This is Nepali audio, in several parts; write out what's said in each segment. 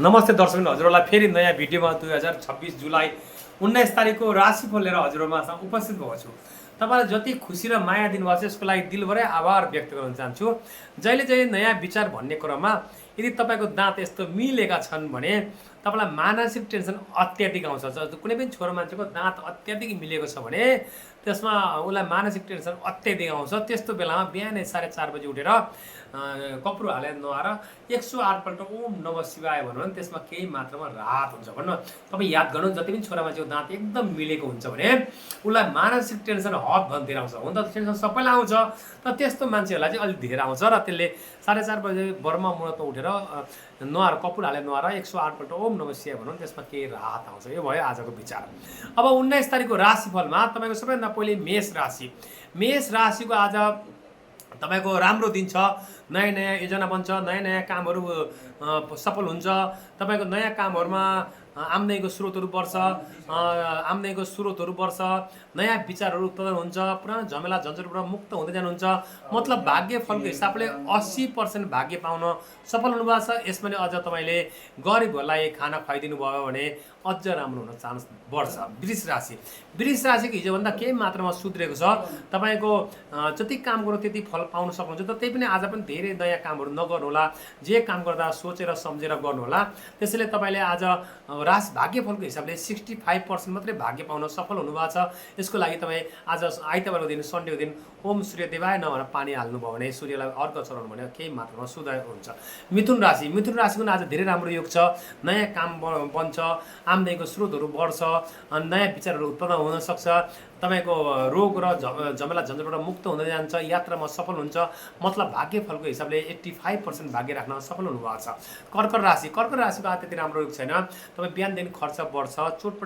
नमस्ते दर्शक हजुरहरूलाई फेरि नयाँ भिडियोमा 2026 जुलाई 19 तारिकको राशिफल लिएर हजुरहरूमा उपस्थित भएको छु। तपाईँलाई जति खुसी र माया दिनुभएको छ यसको लागि दिलभरै आभार व्यक्त गर्न चाहन्छु। जहिले नयाँ विचार भन्ने क्रममा यदि तपाईँको दाँत यस्तो मिलेका छन् भने तपाईँलाई मानसिक टेन्सन अत्याधिक आउँछ। कुनै पनि छोरो मान्छेको दाँत अत्याधिक मिलेको छ भने त्यसमा उसलाई मानसिक टेन्सन अत्याधिक आउँछ। त्यस्तो बेलामा बिहानै 4:30 बजी उठेर कपुर हालेर नुहाएर 108 पल्ट ओम नमः शिवाय भन्नु भने त्यसमा केही मात्रामा राहत हुन्छ भन्नु। तपाईँ याद गर्नु, जति पनि छोरा मान्छेको दाँत एकदम मिलेको हुन्छ भने उसलाई मानसिक टेन्सन हदभन्दा आउँछ। हुन त टेन्सन सबैलाई आउँछ, तर त्यस्तो मान्छेहरूलाई चाहिँ अलिक धेरै आउँछ र त्यसले 4:30 बजे बर्मा मुहूर्तमा उठेर नुहाएर कपुर हालेर नुहाएर 108 पल्ट ओम नमः शिवाय भन्नु त्यसमा केही राहत आउँछ। यो भयो आजको विचार। अब 19 तारिकको राशिफलमा तपाईँको सबैभन्दा पहिले मेष राशि। मेष राशिको आज तपाईँको राम्रो दिन छ। नयाँ योजना बन्छ, नयाँ कामहरू सफल हुन्छ। तपाईँको नयाँ कामहरूमा आम्दानीको स्रोतहरू बढ्छ, नयाँ विचारहरू उत्पादन हुन्छ, पुरानो झमेला झन्झटबाट मुक्त हुँदै जानुहुन्छ। मतलब भाग्य फलको हिसाबले 80% भाग्य पाउन सफल हुनुभएको छ। यसमा अझ तपाईँले गरिबहरूलाई खाना खुवाइदिनु भयो भने अझ राम्रो हुन चान्स बढ्छ। वृष राशिको हिजोभन्दा केही मात्रामा सुध्रेको छ। तपाईँको जति काम गर्नु त्यति फल पाउन सक्नुहुन्छ। तर त्यही पनि आज पनि धेरै नयाँ कामहरू नगर्नुहोला। जे काम गर्दा सोचेर सम्झेर गर्नुहोला। त्यसैले तपाईँले आज भाग्यफलको हिसाबले 65% मात्रै भाग्य पाउन सफल हुनुभएको छ। यसको लागि तपाईँ आज आइतबारको दिन, सन्डेको दिन ओम सूर्य देवाय नभएर पानी हाल्नुभयो भने, सूर्यलाई अर्घ चढाउनु भने केही मात्रामा सुधार हुन्छ। मिथुन राशिको आज धेरै राम्रो योग छ। नयाँ काम बन्छ, आम्दानीको स्रोतहरू बढ्छ, नयाँ विचारहरू उत्पन्न हुन सक्छ। तपाईँको रोग र झमेला झन्झटबाट मुक्त हुँदै जान्छ, यात्रामा सफल हुन्छ। मतलब भाग्यफलको हिसाबले 85% भाग्य राख्न सफल हुनुभएको छ। कर्कट राशिको आज त्यति राम्रो योग छैन। तपाईँ बिहानदेखि खर्च बढ्छ,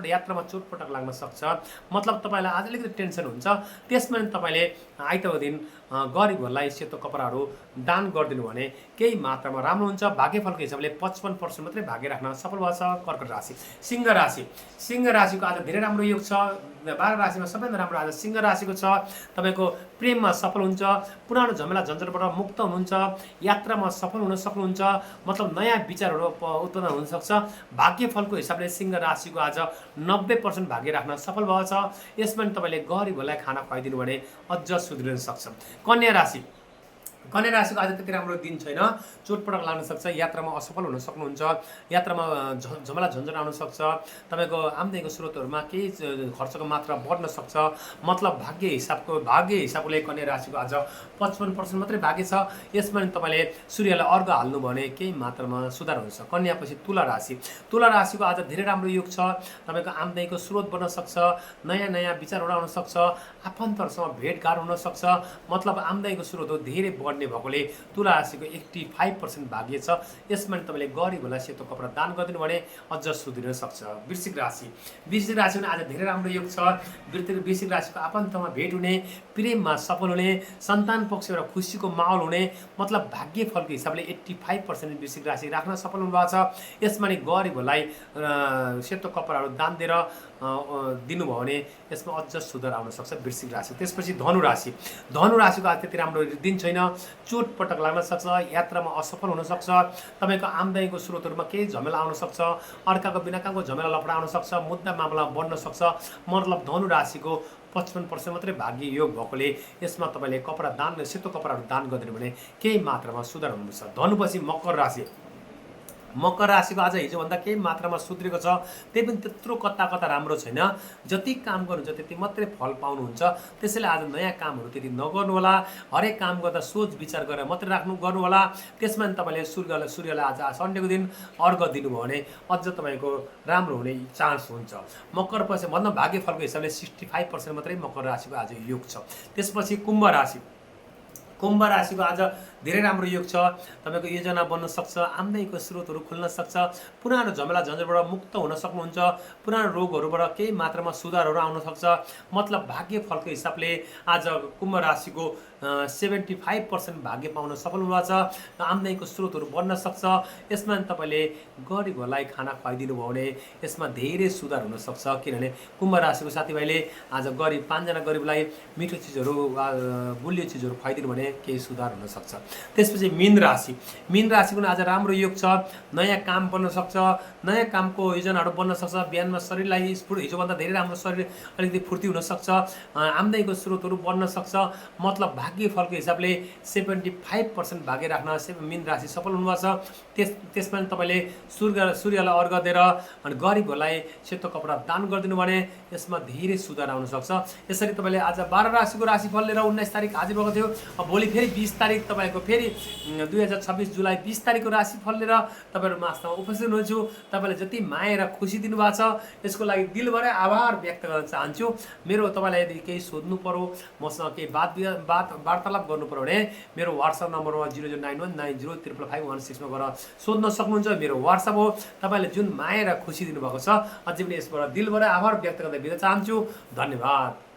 यात्रामा चोटपटक लाग्न सक्छ। मतलब तपाईँलाई आज अलिकति टेन्सन हुन्छ। त्यसमा तपाईँले आइतबारको दिन गरिबहरूलाई सेतो कपडाहरू दान गरिदिनु भने केही मात्रामा राम्रो हुन्छ। भाग्यफलको हिसाबले 55% मात्रै भाग्य राख्न सफल भएको छ। कर्कट राशि। सिंह राशिको आज धेरै राम्रो योग छ। 12 राशिमा सबैभन्दा राम्रो आज सिंह राशिको छ। तपाईँको प्रेममा सफल हुन्छ, पुरानो झमेला झन्झटबाट मुक्त हुनुहुन्छ, यात्रामा सफल हुन सक्नुहुन्छ। मतलब नयाँ विचारहरू उत्पन्न हुनसक्छ। भाग्यफलको हिसाबले सिंह राशिको आज 90% भाग्य राख्न सफल भएको छ। यसमा तपाईँले गरिबहरूलाई खाना खुवाइदिनु भने अझ सुध्रिन सक्छ। कन्या राशिको आज त्यति राम्रो दिन छैन। चोटपटक लाग्न सक्छ, यात्रामा असफल हुन सक्नुहुन्छ, यात्रामा झमेला झन्झट आउन सक्छ। तपाईँको आम्दानीको स्रोतहरूमा केही खर्चको मात्रा बढ्न सक्छ। मतलब भाग्य हिसाबले कन्या राशिको आज 55% मात्रै भाग्य छ। यसमा तपाईँले सूर्यलाई अर्घ हाल्नु भने केही मात्रामा सुधार हुन्छ। कन्यापछि तुला राशिको आज धेरै राम्रो योग छ। तपाईँको आम्दानीको स्रोत बन्न सक्छ, नयाँ विचारहरू आउन सक्छ, आफन्तहरूसँग भेटघाट हुन सक्छ। मतलब आम्दानीको स्रोतहरू धेरै बढ्ने भएकोले तुला राशिको 85% भाग्य छ। यसमा तपाईँले गरिबहरूलाई सेतो कपडा दान गरिदिनु भने अझ सुध्रिन सक्छ। वृश्चिक राशि आज धेरै राम्रो योग छ। वृश्चिक राशिको आफन्तमा भेट हुने, प्रेममा सफल हुने, सन्तान पक्षबाट खुसीको माहौल हुने। मतलब भाग्यफलको हिसाबले 85% वृश्चिक राशि राख्न सफल हुनुभएको छ। यसमा गरिबहरूलाई सेतो कपडाहरू दान दिएर दिनुभयो भने यसमा अझ सुधार आउन सक्छ वृश्चिक राशि। त्यसपछि धनु राशिको आज त्यति राम्रो दिन छैन। चोटपटक लाग्न सक्छ, यात्रामा असफल हुन सक्छ। तपाईँको आम्दानीको स्रोतहरूमा केही झमेला आउन सक्छ, अर्काको बिना कामको झमेला लफडा आउन सक्छ, मुद्दा मामला बढ्न सक्छ। मतलब धनु राशिको 55% मात्रै भाग्य योग भएकोले यसमा तपाईँले सेतो कपडाहरू दान गरिदिनु भने केही मात्रामा सुधार हुनुहुन्छ। धनुपछि मकर राशिको आज हिजोभन्दा केही मात्रामा सुध्रेको छ। त्यही पनि त्यत्रो कता राम्रो छैन। जति काम गर्नुहुन्छ त्यति मात्रै फल पाउनुहुन्छ। त्यसैले आज नयाँ कामहरू त्यति नगर्नुहोला। हरेक काम गर्दा सोच विचार गरेर मात्रै गर्नुहोला। त्यसमा तपाईँले सूर्यलाई आज सन्डेको दिन अर्घ दिनुभयो भने अझ तपाईँको राम्रो हुने चान्स हुन्छ। मकरपछि भन्दा भाग्यफलको हिसाबले 65% मात्रै मकर राशिको आज योग छ। त्यसपछि कुम्भ राशिको आज धेरै राम्रो योग छ। तपाईँको योजना बन्न सक्छ, आम्दानीको स्रोतहरू खुल्न सक्छ, पुरानो झमेला झन्झटबाट मुक्त हुन सक्नुहुन्छ, पुरानो रोगहरूबाट केही मात्रामा सुधारहरू आउन सक्छ। मतलब भाग्यफलको हिसाबले आज कुम्भ राशिको 75% भाग्य पाउन सफल हुनुभएको छ। आम्दानीको स्रोतहरू बन्न सक्छ। यसमा तपाईँले गरिबहरूलाई खाना खुवाइदिनु भयो भने यसमा धेरै सुधार हुनसक्छ। किनभने कुम्भ राशिको साथीभाइले आज गरिब 5 जना गरिबलाई मिठो चिजहरू वा गुलियो चिजहरू खुवाइदिनु भने केही सुधार हुनसक्छ। त्यसपछि मीन राशिको आज राम्रो योग छ। नयाँ काम बन्न सक्छ, नयाँ कामको योजनाहरू बन्न सक्छ। बिहानमा शरीरलाई हिजोभन्दा धेरै राम्रो शरीर अलिकति फुर्ती हुनसक्छ। आम्दानीको स्रोतहरू बन्न सक्छ। मतलब भाग्य फलको हिसाबले 75% भाग्य राख्न मीन राशि सफल हुनुभएको छ। त्यसमा तपाईँले सूर्यलाई अर्घ दिएर अनि गरिबहरूलाई सेतो कपडा दान गरिदिनु भने यसमा धेरै सुधार आउन सक्छ। यसरी तपाईँले आज 12 राशिको राशिफल लिएर 19 तारिक आज भएको थियो। भोलि फेरि 20 तारिक तपाईँको फेरि 2026 जुलाई 20 तारिकको राशिफल लिएर तपाईँहरू माझमा उपस्थित हुनुहुन्छ। तपाईँले जति माया र खुसी दिनुभएको छ यसको लागि दिलभरै आभार व्यक्त गर्न चाहन्छु। तपाईँलाई यदि केही सोध्नु पर्यो, मसँग केही वार्तालाप गर्नु पर्यो भने मेरो वाट्सएप नम्बरमा 0091905516 मा गएर सोध्न सक्नुहुन्छ। मेरो वाट्सएप हो। तपाईँले जुन माया र खुसी दिनुभएको छ अझै पनि यसबाट दिलभरै आभार व्यक्त गर्दै बिदा चाहन्छु। धन्यवाद।